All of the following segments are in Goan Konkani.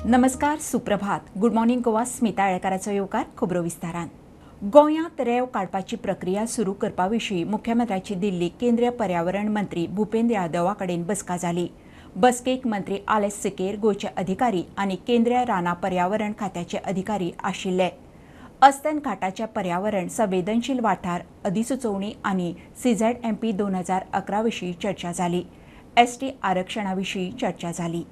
नमस्कार, सुप्रभात. गुड मॉर्निंग गोवा, स्मिता आळेकाराचो येवकार खबरो विस्तारान. गोंयांत रेंव काडपाची प्रक्रिया सुरू करपा विशीं मुख्यमंत्र्याची दिल्ली केंद्रीय पर्यावरण मंत्री भूपेंद्र यादवा कडेन बसका जाली. बसकेक मंत्री आलेस सिकेर, गोंयचे अधिकारी आनी केंद्रीय रानां पर्यावरण खात्याचे अधिकारी आशिल्ले. अस्तंत घाटाचे पर्यावरण संवेदनशील वाठार अधिसुचोवणी आनी CZMP 2011 विशीं चर्चा जाली. ST आरक्षणा विशीं चर्चा जाली.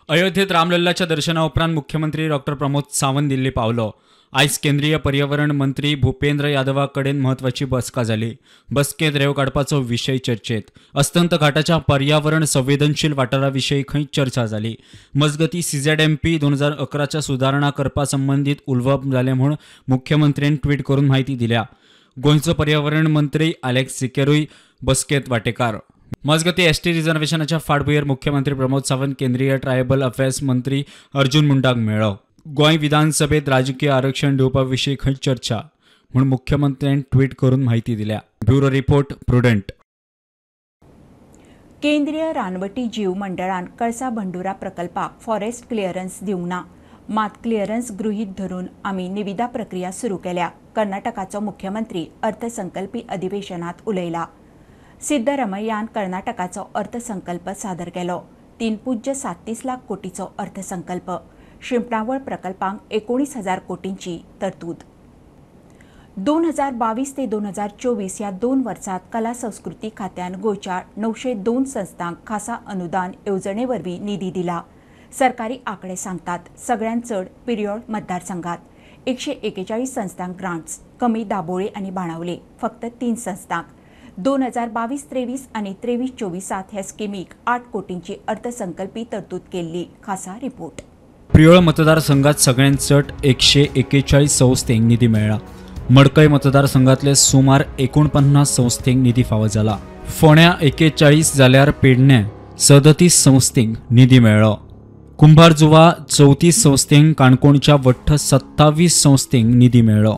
अयोध्येत रामलल्लाच्या दर्शना उपरांत मुख्यमंत्री डॉक्टर प्रमोद सावंत दिल्ली पावलो. आयज केंद्रीय पर्यावरण मंत्री भूपेंद्र यादवा कडेन म्हत्वाची बसका जाली. बसकेंत रेंव काडपाचो विशय चर्चेत. अस्तंत घाटाच्या पर्यावरण संवेदनशील वाठारा विशीं खंय चर्चा जाली. मजगती CZMP 2011च्या सुदारणा करपा संबंदीत उलोवप जालें म्हूण मुख्यमंत्र्यान ट्वीट करून म्हायती दिल्या. गोंयचो पर्यावरण मंत्री आलेक्स सिकेरूय बसकेंत वांटेकार. मजगती ST रिझर्वेशनाच्या फाटभुंयेर मुख्यमंत्री प्रमोद सावंत केंद्रीय ट्रायबल अफेर्स मंत्री अर्जुन मुंडाक मेळ्ळो. गोंय विधानसभेत राजकीय आरक्षण दिवपा विशीं खंय चर्चा म्हूण मुख्यमंत्र्यान ट्वीट करून म्हायती दिल्या. Bureau report, Prudent. केंद्रीय रानवटी जीव मंडळान कळसा भंडुरा प्रकल्पाक फॉरेस्ट क्लिअरन्स दिवंक ना. मात क्लिअरन्स गृहीत धरून आमी निविदा प्रक्रिया सुरू केल्या. कर्नाटकाचो मुख्यमंत्री अर्थसंकल्पी अधिवेशनात उलयला. सिद्धरमय्यान कर्नाटकाचो अर्थसंकल्प सादर केलो. 3.37 लाख कोटीचो अर्थसंकल्प. शिंपणावळ प्रकल्पांक 19,000 कोटींची तरतूद. 2022 ते 2024 ह्या 2 वर्सांत कला संस्कृती खात्यान गोंयच्या 902 संस्थांक खासा अनुदान येवजणे वरवीं निधी दिला. सरकारी आंकडे सांगतात सगळ्यांत चड पिरियोड मतदारसंघात 141 संस्थांक ग्रांट्स, कमी दाबोळे आनी बाणावले फक्त 3 संस्थांक. 2022-23 आनी 23-24 ह्या स्किमीक 8 कोटींची अर्थसंकल्पी तरतूद केल्ली. खासा रिपोर्ट. प्रियोळ मतदारसंघात सगळ्यांत चड 141 संस्थेंक निधी मेळ्ळा. मडकय मतदारसंघातले सुमार 49 संस्थेंक निधी फावो जाला. फोंड्या 41 जाल्यार पेडण्यां 37 संस्थेंक निधी मेळ्ळो. कुंभारजुवा 34 संस्थेंक, काणकोणच्या वट्ट 27 संस्थेंक निधी मेळ्ळो.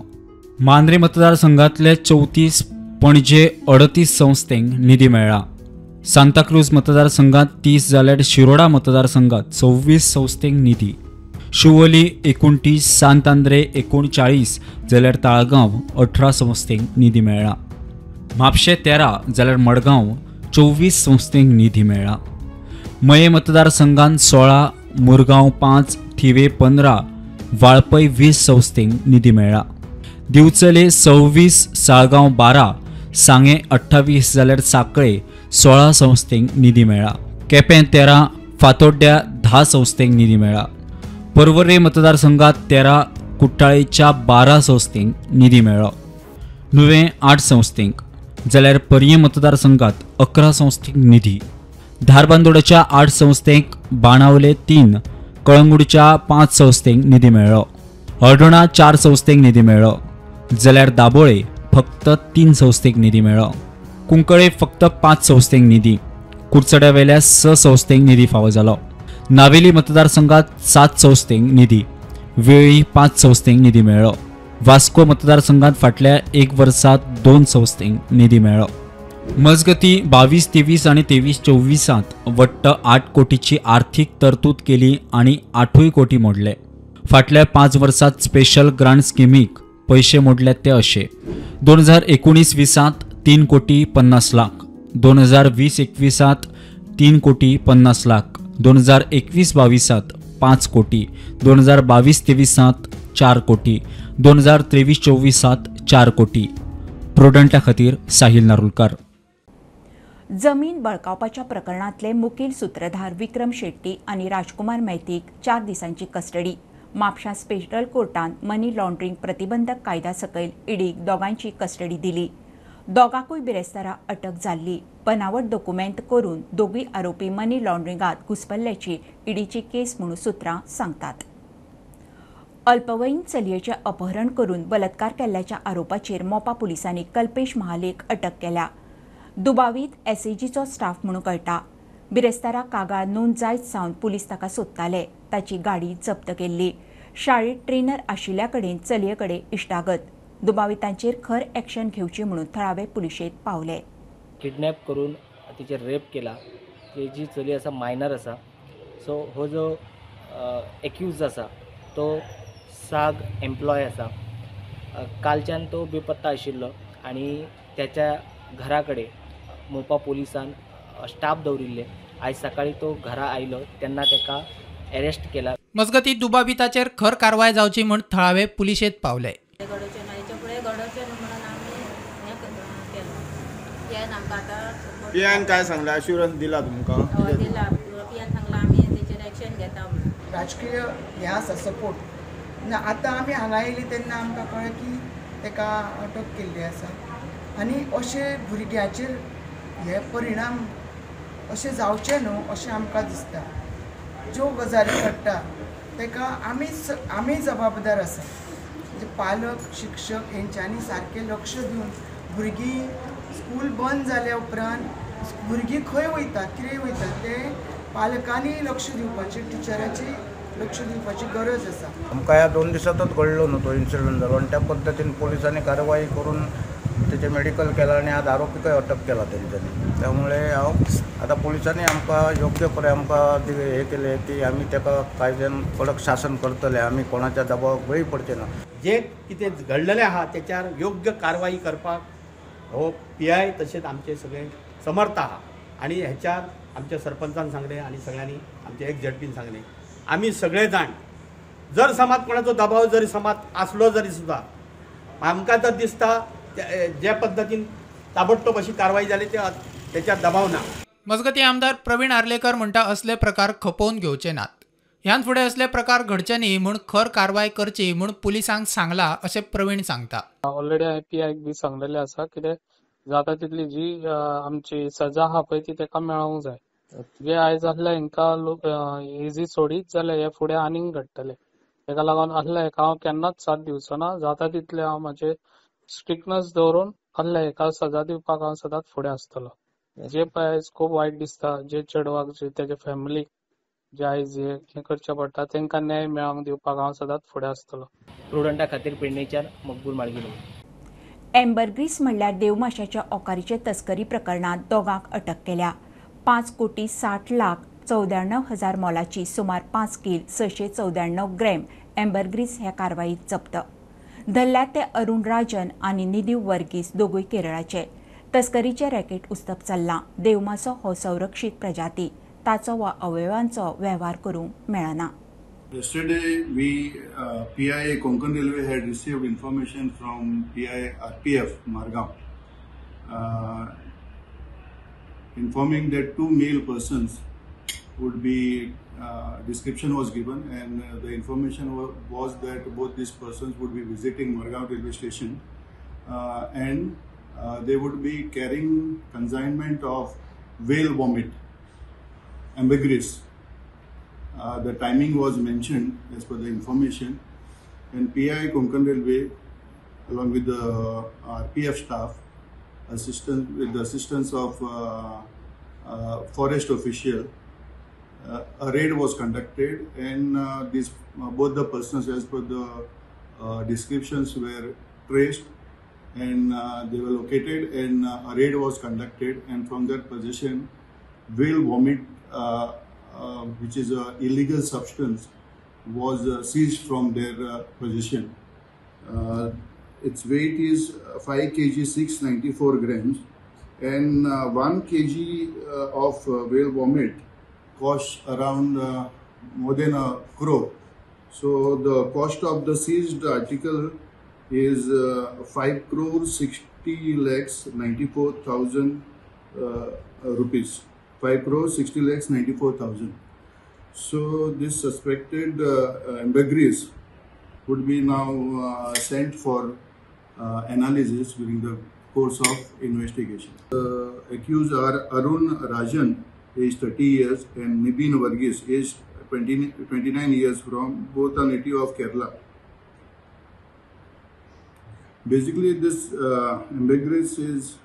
मांद्रे मतदारसंघातले 34, पणजे 38 संस्थेंक निधी मेळ्ळा. सांताक्रूज मतदारसंघात 30 जाल्यार शिरोडा मतदारसंघात 26 संस्थेंक निधी. शिवोली 29, सांत आंद्रे 39 जाल्यार ताळगांव 18 संस्थेंक निधी मेळ्ळा. म्हापशें 13 जाल्यार मडगांव 24 संस्थेंक निधी मेळ्ळा. मये मतदारसंघात 16, मुरगांव 5, थिवे 15, वाळपय 20 संस्थेंक निधी मेळ्ळा. दिवचले 26, साळगांव 12, सांगे 28 जाल्यार साकळे 16 संस्थेंक निधी मेळ्ळा. केपें 13, फातोड्ड्या 10 संस्थेंक निधी मेळ्ळा. पर्वरे मतदारसंघात 13, कुट्टाळेच्या 12 संस्थेंक निधी मेळ्ळो. नुवें 8 संस्थेंक जाल्यार पर्यें मतदारसंघात 11 संस्थेंक निधी. धारबांदोड्याच्या 8 संस्थेंक, बाणावले 3, कळंगूटच्या 5 संस्थेंक निधी मेळ्ळो. हळदोणा 4 संस्थेंक निधी मेळ्ळो जाल्यार दाबोळे फक्त 3 संस्थेंक निधी मेळ्ळो. कुंकळे फक्त 5 संस्थेंक निधी. कुडचड्यावेल्या 6 संस्थेंक निधी फावो जालो. नावेली मतदारसंघात 7 संस्थेंक निधी, वेळी 5 संस्थेंक निधी मेळ्ळो. वास्को मतदारसंघात फाटल्या 1 वर्सात 2 संस्थेंक निधी मेळ्ळो. मजगती 22-23 आनी 23-24 वट्ट 8 कोटीची आर्थीक तरतूद केली आनी 8 कोटी मोडले. फाटल्या 5 वर्सात स्पेशल ग्रांट स्किमीक पैशे मोडल्यात ते अशे: 2019-20 3 कोटी 50 लाख, 2020-21 3 कोटी 50 लाख, 2021-22 5 कोटी, 2022-23 4 कोटी, 2023-24 4 कोटी. प्रुडंटा खातीर साहिल नारुलकर. जमीन बळकावपाच्या प्रकरणांतले मुखेल सूत्रधार विक्रम शेट्टी आनी राजकुमार मैतीक 4 दिसांची कस्टडी. म्हापशा स्पेशल कोर्टान मनी लॉन्ड्रिंग प्रतिबंधक कायद्या सकयल ईडीक दोगांची कस्टडी दिली. दोगांकूय बिरेस्तारा अटक जाल्ली. बनावट दोकुमेंत करून दोगूय आरोपी मनी लॉन्ड्रिंगात घुसपल्ल्याची ईडीची केस म्हणून सूत्रां सांगतात. अल्पवयीन चलयेचें अपहरण करून बलात्कार केल्ल्याच्या आरोपाचेर मोपा पुलिसांनी कल्पेश महालेक अटक केल्या. दुबावीत एसएजीचो स्टाफ म्हणून कळटा. बिरेस्तारा कागाळ नोंद जायत सावन पुलीस ताका सोदताले. ताची गाडी जप्त केल्ली. शाळेत ट्रेनर आशिल्ल्या कडेन चलये कडेन इश्टागत. दुबावितांचेर खर एक्शन घेवची म्हणून थळावे पुलिशेंत पावले. किडनॅप करून तिचेर रेप केला. ती जी चली आसा मायनर आसा. सो हो जो एक्यूज आसा तो साग एम्प्लॉय आसा. कालच्यान तो बेपत्ता आशिल्लो आनी त्याच्या घरा कडेन मोपा पोलिसान स्टाफ दवरिल्ले. आयज सकाळी तो घरा आयलो तेन्ना ताका अरेस्ट केला. मजगती दुबाविताचेर खर कारवाय जावची म्हूण थळावे पुलिशेंत पावले. पियान काय सांगला, अश्युरन्स दिला तुमकां? पियान सांगला आमी तेचेर एक्शन घेता म्हणून. राजकीय हें आसा सपोर्ट ना. आतां आमी हांगा येयली तेन्ना आमकां कळ्ळें की ताका अटक केल्ली आसा आनी अशे भुरग्याचेर हे परिणाम अशें जावचें न्हू अशें आमकां दिसता. ज्यो गजाली घडटा ताका आमी जबाबदार आसा. म्हणजे पालक शिक्षक हेंच्यांनी सारकें लक्ष दिवन भुरगीं स्कूल बंद जाल्या उपरांत भुरगीं खंय वयतात कितें वयतात तें पालकांनी लक्ष दिवपाचें, टिचराची लक्ष दिवपाची गरज आसा. आमकां ह्या 2 दिसांतच घडलो न्हू तो इन्सिडंट जालो आनी त्या पद्दतीन पोलिसांनी कारवाई करून तेचें मेडिकल केलां आनी आज आरोपीकय अटक केला तेंच्यांनी. त्यामुळे हांव आतां पोलिसांनी आमकां योग्य परे आमकां हें केलें की आमी ताका कायद्यान कडक शासन करतले, आमी कोणाच्या दबावाक बळी पडचे ना. जे कितें घडलेलें आहा तेच्यार योग्य कारवाई करपाक हो पी I तशेंच आमचे सगळे समर्थ आहा आनी हेच्यार आमच्या सरपंचान सांगलें आनी सगळ्यांनी आमच्या एक झेडपीन सांगलें आमी सगळे जाण जर समाज कोणाचो दबाव जरी समाज आसलो जरी सुद्दां आमकां तर दिसता जे पद्दतीन ताबडतोब अशी कारवाई जाली ते तेच्यार दबाव ना. मजगती आमदार प्रवीण आर्लेकर म्हणटा असले प्रकार खपोवन घेवचे नात. ह्यान फुडें असले प्रकार घडचे न्ही म्हूण खर कारवाय करची म्हूण पुलिसांक सांगला अशें प्रवीण सांगता. ऑलरेडी हांवें पी आयक बी सांगलेलें आसा कितें जाता तितली जी आमची सजा आहा पळय ती ताका मेळोंक जाय. जे आयज आसले हांकां लोक इजी सोडीत जाल्यार हे फुडें आनीक घडटले. ताका लागून असले हेका हांव केन्नाच साथ दिवचो ना. जाता तितले हांव म्हाजे स्ट्रिक्टनस दवरून असले हेका सजा दिवपाक हांव सदांच फुडें आसतलो. जे पळय आयज खूब वायट दिसता जे चेडवाक जे तेजे फॅमिलीक जे आयज हें करचें पडटा तांकां न्याय मेळोवन दिवपाक हांव सदांच फुडें आसतलो. प्रुडंटा खातीर पेडणेच्यान मकबूल माळगिलो. एम्बरग्रीस म्हणल्यार देवमाशाच्या ओकारीचे तस्करी प्रकरणात दोगांक अटक केल्या. 5,60,94,000 मोलाची सुमार 5 किल 694 ग्रॅम एम्बरग्रीस ह्या कारवाईत जप्त. धरल्यात ते अरुण राजन आनी निधीव वर्गीस दोगूय केरळाचे. तस्करीचे रॅकेट उस्तप चल्लां. देवमासो हो संरक्षीत प्रजाती, ताचो वा अवयवांचो वेव्हार करूंक मेळना. Yesterday, we PIA Konkan Railway had received information from PIA RPF Margao, informing that 2 male persons would be description was given, and the information was that both these persons would be visiting Margao railway station and they would be carrying consignment of whale vomit, ambergris. The timing was mentioned as per the information, and PI Konkan Railway along with the RPF staff, with the assistance of forest official, a raid was conducted, and these both the persons as per the descriptions were traced, and they were located, and a raid was conducted, and from their possession whale vomit, which is an illegal substance, was seized from their possession. Its weight is 5 kg 694 grams, and 1 kg of whale vomit costs around more than a crore. So the cost of the seized article is 5 crore 60 lakhs 94,000 rupees. 5 crore 60 lakhs 94,000. So this suspected ambergris would be now sent for analysis during the course of investigation. The accused are Arun Rajan, aged 30 years, and Nibin Varghese, aged 29 years, from both are native of Kerala. Basically, this ambergris is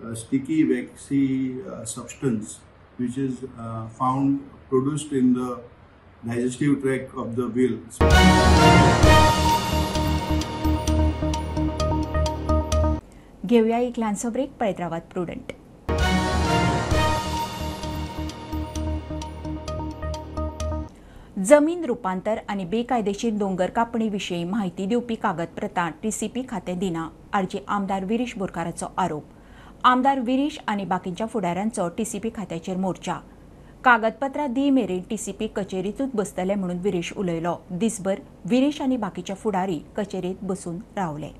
a sticky, waxy substance which is found produced in the digestive tract of the whale. घेऊया एक ल्हानसो ब्रेक, पळयत रावात प्रुडंट. जमीन रुपांतर आनी बेकायदेशीर दोंगर कापणी विशीं माहिती दिवपी कागदपत्रां टीसीपी खातें दिना, आरजी आमदार विरीश बोरकाराचो आरोप. आमदार विरीश आनी बाकीच्या फुडाऱ्यांचो टीसीपी खात्याचेर मोर्चा. कागदपत्रां दी मेरेन टीसीपी कचेरीतूच बसतले म्हणून विरीश उलयलो. दिसभर विरीश आनी बाकीचे फुडारी कचेरीत बसून रावले.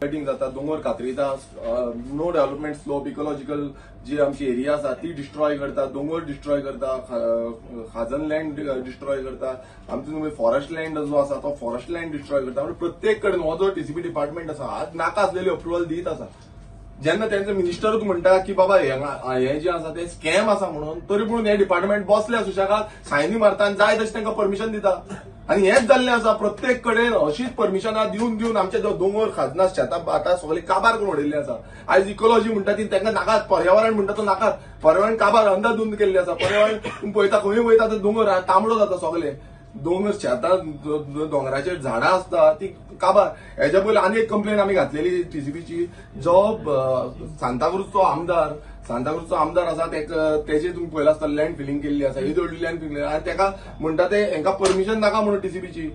कटिंग जाता, दोंगर कातरिता, नो डेव्हलपमेंट स्लोप, इकोलॉजिकल जी आमची एरिया आसा ती डिस्ट्रॉय करता, दोंगर डिस्ट्रॉय करता, खाजन लँड डिस्ट्रॉय करता, आमचो फॉरेस्ट लँड जो आसा तो फॉरेस्ट लँड डिस्ट्रॉय करता. म्हणजे प्रत्येक कडेन हो जो टीसीपी डिपार्टमेंट आसा आज नाका आसलेली अप्रुवल दीत आसा. जेन्ना तेंचे मिनिस्टरूच म्हणटा की बाबा हे जे आसा ते स्कॅम आसा म्हणून, तरी पूण हे डिपार्टमेंट बसले सुशेगाद सायनी मारता आनी जाय तशें तांकां परमिशन दिता. आनी हेंच जाल्लें आसा प्रत्येक कडेन अशीच परमिशनां दिवन दिवन आमचे जो दोंगर खाजनां शेतां आतां सगळे काबार करून उडयल्ले आसा. आयज इकोलॉजी म्हणटा ती तांकां नाकात, पर्यावरण म्हणटा तो नाकात, पर्यावरण काबार अंदाधुंद केल्लें आसा. पर्यावरण तुमी पळयता खंय वयता ते दोंगर तांबडो जाता, सगळे दोंगर शेतां दोंगराचेर झाडां आसता ती काबार. हेच्या पयलीं आनी एक कंप्लेन आमी घातलेली टीसीपीची, जो सांताक्रूजचो आमदार आसा तेजे तुमी पळयला आसता लँड फिलिंग केल्ली आसा, ही जोडली लँड फिलिंग आनी तेका म्हणटा ते हेंका परमिशन नाका म्हणून टीसीपीची,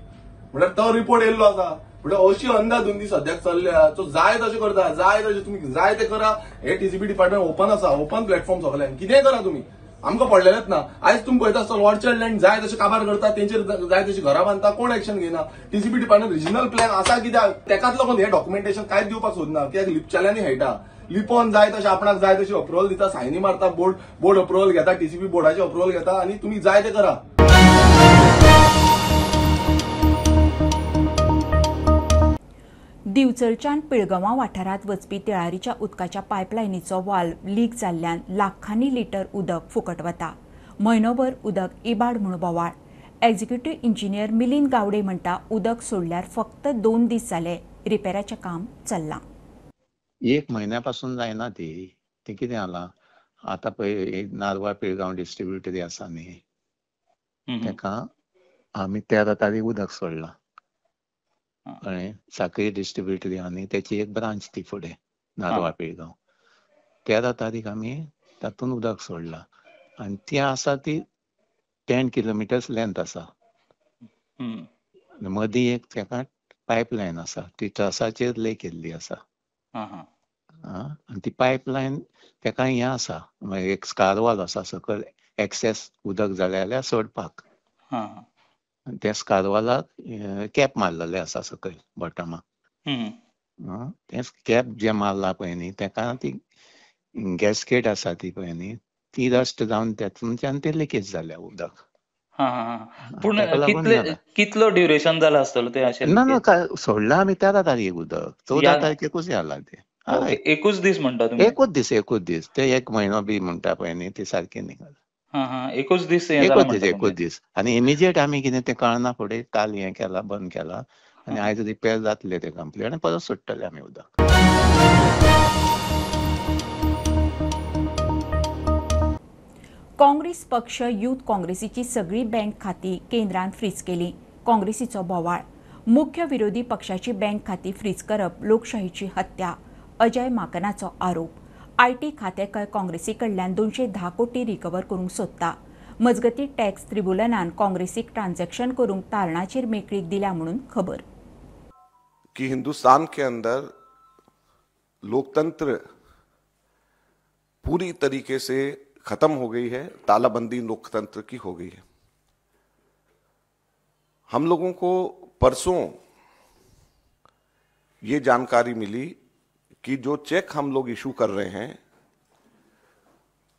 म्हणल्यार तो रिपोर्ट येयल्लो आसा. म्हणल्यार अशी अंदाधुंदी सद्याक चल्ल्या, सो जाय तशें करता, जाय तशें तुमी जाय तें करा. हे टीसीपी डिपार्टमेंट ओपन आसा, ओपन प्लॅटफॉर्म सगळ्यांक, कितेंय करा तुमी, आमकां पडलेलेच ना. आयज तुमी पळयता आसतलो ऑर्चर्ड लँड जाय तशें काबार करता, तेंचेर जाय तशी घरां बांदता, कोण एक्शन घेयना. टीसीपी डिपार्टमेंट रिजनल प्लॅन आसा कित्याक, तेकाच लागून हे डॉक्युमेंटेशन कांयच दिवपाक सोदना, कित्याक लिपच्याल्यांनी खेळटा, लिपोन जाय तशें आपणाक जाय तशी अप्रुवल दिता, सायनी मारता, बोर्ड अप्रुवल घेता, टीसीपी बोर्डाचे अप्रुवल घेता आनी तुमी जाय तें करा. दिवचलच्यान पिळगांवां वाठारांत वचपी तिळारीच्या उदकाच्या पायपलायनीचो वाल्व लीक जाल्ल्यान लाखांनी लिटर उदक फुकट वता. म्हयनोभर उदक इबाड म्हूण बोवाळ. एक्झिक्युटिव्ह इंजिनियर मिलिंद गावडे म्हणटा उदक सोडल्यार फक्त 2 दीस जाले, रिपेराचें काम चल्लां. एक म्हयन्या पासून जायना ती कितें जालां आतां पळय नारवा पिळगांव डिस्ट्रिब्युटरी आसा न्ही, तेका आमी 13 तारीख उदक सोडलां. कळ्ळें, साखळी डिस्ट्रिब्युटरी आनी तेची एक ब्रांच ती फुडें नारवा पिळगांव, 13 तारीख आमी तातूंत उदक सोडलां आनी ती आसा ती 10 किलोमिटर्स लेंथ आसा. मदीं एक तेका पायपलायन आसा, ती ट्रसाचेर ले केल्ली आसा. आनी ती पायपलायन तेका हें आसा, एक स्कारवाल आसा सकयल एक्सेस उदक जालें जाल्यार सोडपाक, त्या स्कारवालाक कॅप मारलेले आसा सकयल बॉटमाक. तें कॅप जें मारला पळय न्ही तेका ती गॅस्केट आसा ती पळय न्ही ती रस्ट जावन तेतूनच्यान ते लिकेज जाल्या उदक. पूण कितलो ड्युरेशन जाला आसतलो ते अशें? ना ना, सोडला आमी 13 तारखेक उदक, 14 तारखेकूच जाला ते. एकूच दीस म्हणटा तुमी? एकूच दीस, ते एक म्हयनो बी म्हणटा पळय न्ही ते सारकें न्ही. एकूच दीस, एकूच दीस. आनी इमिजिएट आमी कितें तें कळना फुडें काल हें केलां, बंद केलां आनी आयज रिपेर जातलें तें कंप्लीट आनी परत सोडटले आमी उदक. काँग्रेस पक्ष यूथ काँग्रेसीची सगळी बँक खाती केंद्रान फ्रीज केली. काँग्रेसीचो बोवाळ. मुख्य विरोधी पक्षाची बँक खाती फ्रीज करप लोकशाहीची हत्या, अजय माकनाचो आरोप. IT खातें काँग्रेसी कडल्यान 210 कोटी रिकवर करूंक सोदता. मजगती टॅक्स ट्रिब्युनलान काँग्रेसीक ट्रान्झॅक्शन करूंक तारणाचेर मेकळीक दिल्या म्हणून खबर. कि हिंदुस्तान के अंदर लोकतंत्र पूरी तरीके से खत्म हो गई है, तालाबंदी लोकतंत्र की हो गई है. हम लोगों को परसों ये जानकारी मिली कि जो चेक हम लोग इशू कर रहे हैं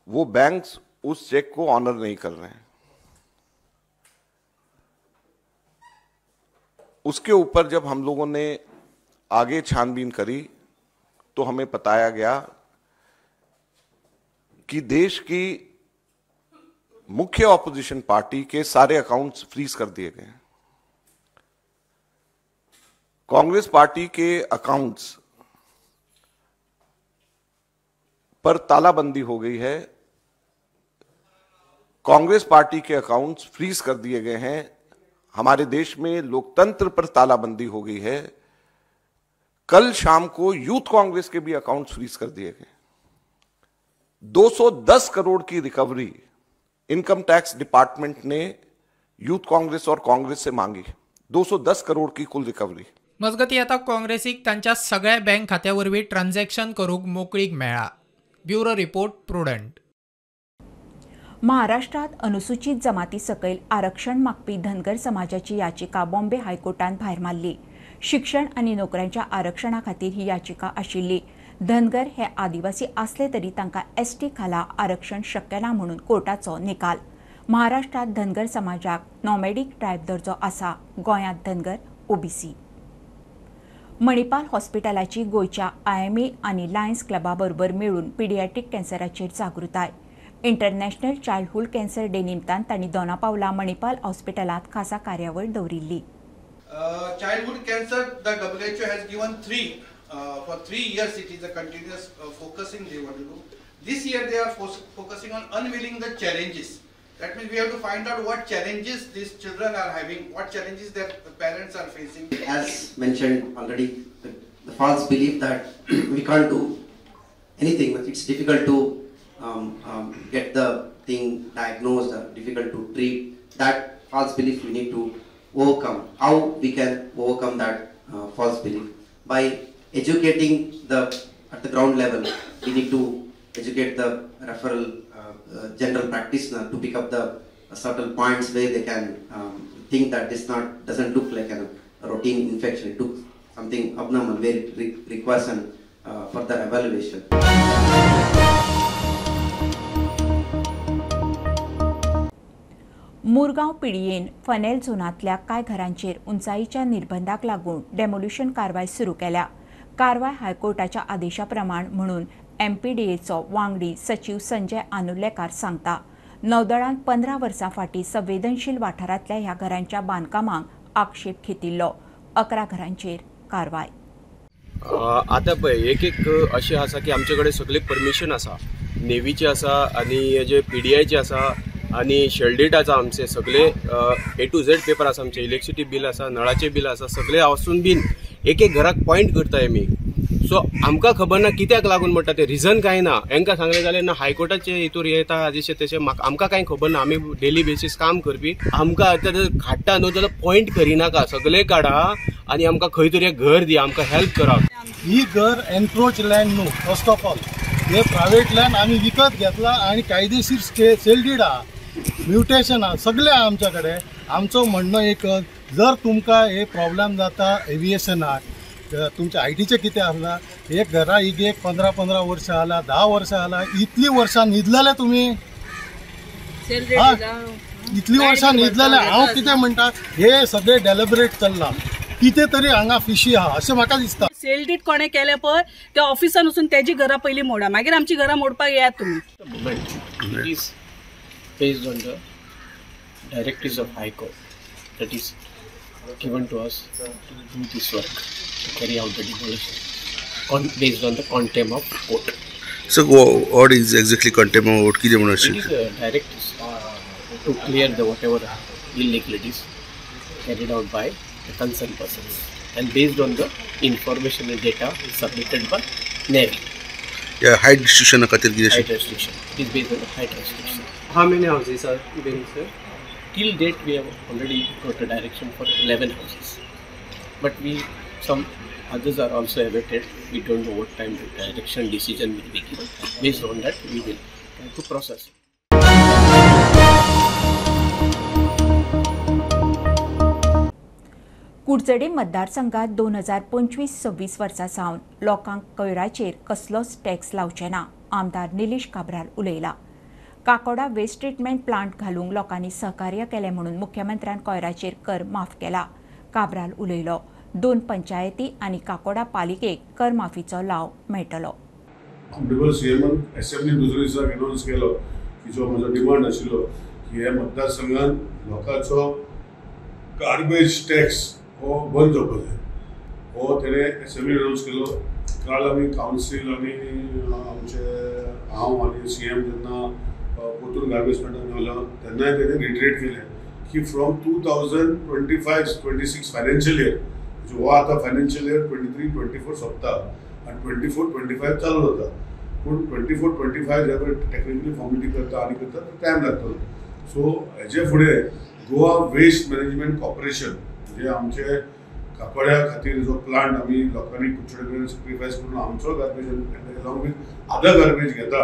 वो बैंक्स उस चेक को ऑनर नहीं कर रहे हैं. उसके ऊपर जब हम लोगों ने आगे छानबीन करी तो हमें बताया गया कि देश की मुख्य ऑपोजिशन पार्टी के सारे अकाउंट्स फ्रीज कर दिए गए हैं. कांग्रेस पार्टी के अकाउंट्स पर तालाबंदी हो गई है. कांग्रेस पार्टी के अकाउंट्स फ्रीज कर दिए गए हैं. हमारे देश में लोकतंत्र पर तालाबंदी हो गई है. कल शाम को यूथ कांग्रेस के भी अकाउंट्स फ्रीज कर दिए गए. 210 करोड़ की रिकवरी इनकम टैक्स डिपार्टमेंट ने यूथ कांग्रेस और कांग्रेस से मांगी। 210 करोड़ की कुल रिकवरी। मजगती आता काँग्रेसीक तांच्या सगळ्या बँक खात्या वरवीं ट्रान्झॅक्शन करूंक मोकळीक मेळ्ळा। Bureau report, Prudent. महाराष्ट्रात अनुसूचित जमाती सकयल आरक्षण मागपी धनगर समाजाची याचिका बॉम्बे हायकोर्टान भायर मारली। शिक्षण आनी नोकऱ्यांच्या आरक्षणा खातीर ही याचिका आशिल्ली। धनगर हे आदिवासी आसले तरी तांकां एसटी खाला आरक्षण शक्य ना म्हणून कोर्टाचो निकाल। महाराष्ट्रात धनगर समाजाक नॉमॅडिक ट्रायब दर्जो आसा, गोंयांत धनगर ओबीसी। मणिपाल हॉस्पिटलाची गोंयच्या आयएमए आनी लायन्स क्लबा बरोबर मेळून पिडियाट्रीक कॅन्सराचेर जागृताय। इंटरनॅशनल चायल्डहूड कॅन्सर डे निमतान तांणी दोनापावला मणिपाल हॉस्पिटलांत खासा कार्यावळ दवरिल्ली। Childhood cancer, the WHO has given for 3 years it is a continuous focusing they want to do. This year they are focusing on unveiling the challenges. That means we have to find out what challenges these children are having, what challenges their parents are facing. As mentioned already, the false belief that we can't do anything, but it's difficult to get the thing diagnosed, difficult to treat. That false belief we need to overcome. How we can overcome that false belief? By educating at the ground level. We need to educate the referral general practitioner to pick up the subtle points where they can think that this doesn't look like a routine infection. It looks something abnormal where it requires an further evaluation. Murgaon पिडयेन फनेल झोनांतल्या कांय घरांचेर उंचाईच्या निर्बंधाक लागून डेमोल्युशन कारवाय सुरू केल्या। कारवाय हायकोर्टाच्या आदेशा प्रमाण म्हणून एमपीडीएचो वांगडी सचीव संजय आनुलेकार सांगता। नौदळान 15 वर्सां फाटीं संवेदनशील वाठारांतल्या ह्या घरांच्या बांदकामांक आक्षेप घेतिल्लो। 11 घरांचेर कारवाय। आतां पळय एक एक अशें आसा की आमचे कडेन सगळें परमिशन आसा, नेवीचें आसा आनी जे पीडीआयचें आसा आनी शेल्डेट आसा, आमचे सगळे ए टू झेड पेपर आसा, आमचे इलेक्ट्रिसिटी बील आसा, नळाचे बील आसा, सगळे आसून बीन एक एक घराक पॉयंट करताय आमी। सो आमकां खबर ना कित्याक लागून म्हणटा ते रिजन कांय ना। हेंकां सांगलें जाल्यार ना हायकोर्टाचे हितूर येता जशें तशें आमकां कांय खबर ना। आमी डेली बेसीस काम करपी, आमकां आतां काडटा न्हू जाल्यार पॉयंट करिनाका, सगळे काडा आनी आमकां खंय तरी एक घर दी, आमकां हेल्प करा। ही घर एनक्रोच लँड न्हू, फर्स्ट ऑफ ऑल हे प्रायवेट लँड आमी विकत घेतला आनी कायदेशीर सेल did आहा, म्युटेशन आहा, सगळें आहा आमच्या कडेन। आमचो म्हणणो एक, जर तुमकां हे प्रॉब्लेम जाता एविएशनाक, तुमच्या आयटीचें कितें आसला, हे घरा एक 15-15 वर्सां आला, 10 वर्सां आला, इतली वर्सां न्हिदलेले तुमी, इतली वर्सां न्हिदलेले। हांव कितें म्हणटा, हे सगळें डेलिबरेट चल्लां, कितें तरी हांगा फिशी आहा अशें म्हाका दिसता। सेल did कोणें केलें पळय त्या ऑफिसान वचून तेजी घरां पयलीं मोडा, मागीर आमची घरां मोडपाक येयात तुमी। Based on the directives of High Court that is given to us to do this work, to carry out the demolition based on the contempt of court. So what is exactly contempt of court? It is a directives to clear the whatever illegalities carried out by the concerned persons and based on the information and data submitted by Navy. Yeah, height restriction. Height restriction. It is based on the height restriction. How many houses are being, sir? Till date, we have already got a direction for 11 houses, but some others are also awaited. We don't know what time the direction decision will be given. Based on that, we will try to process. Curchorem मतदारसंघात 2025-26 वर्सा सावन लोकांक कोयराचेर कसलोच टॅक्स लावचे ना, आमदार निलेश काब्राल उलयला। काकोडा वेस्ट ट्रिटमेंट प्लांट घालूंक लोकांनी सहकार्य केलें म्हणून मुख्यमंत्र्यान कोयराचेर कर माफ केला। काब्राल उलयलो, 2 पंचायती आनी काकोडा पालिकेक कर माफीचो लाव मेळटलो। ऑनरेबल सीएमान असेंब्ली दुसऱ्या दिसाक अनाउन्स केलो की जो म्हजो डिमांड आशिल्लो की ह्या मतदारसंघान लोकांचो गार्बेज टॅक्स हो बंद जावपाक जाय, हो तेणें असेंब्ली अनाउन्स केलो। काल आमी कावन्सील आनी आमचे हांव आनी सीएम जेन्ना परतून गार्बेज प्लांटान मेवलो तेन्नाय तेणें रिट्रेट केलें की फ्रॉम 2025-26 फायनान्शियल इयर, म्हणजे हो आतां फायनान्शियल इयर 23-24 सोंपता आनी 24-25 चालू जाता, पूण 24-25 जे पळय टॅक्निकली फॉर्मेलिटी करता आनी करता तो टायम लागतलो। सो हेजे फुडें गोवा वेस्ट मॅनेजमेंट कॉर्पोरेशन म्हणजे आमचे काकोड्या खातीर जो प्लांट आमी लोकांनी कुडचडे कडेन सॅक्रिफायस करून आमचो garbage along with other garbage घेता,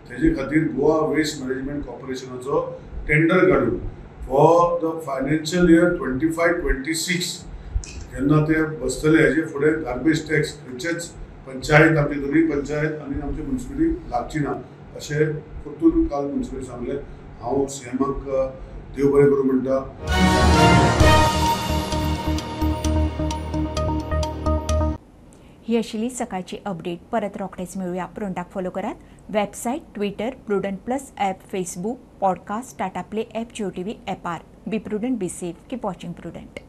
तेजे खातीर गोवा वेस्ट मॅनेजमेंट कॉर्पोरेशनाचो टेंडर काडून for the financial year 25-26 जेन्ना ते बसतले हेजे फुडें गार्बेज टॅक्स खंयचेच पंचायत, आमची दोनूय पंचायत आनी आमची म्युनिसिपालिटी लागची ना अशें परतून काल म्युनिसिपालिटी सांगलें. हांव सीएमाक देव बरें करूं म्हणटा. ही आशिल्ली सकाळची अपडेट. परत रोखडेच मेळुया. प्रुडंटाक फॉलो करात. Website, Twitter, Prudent plus app, Facebook, podcast, Tata Play app, Jio TV ॲपार. Be prudent, be safe, keep watching Prudent.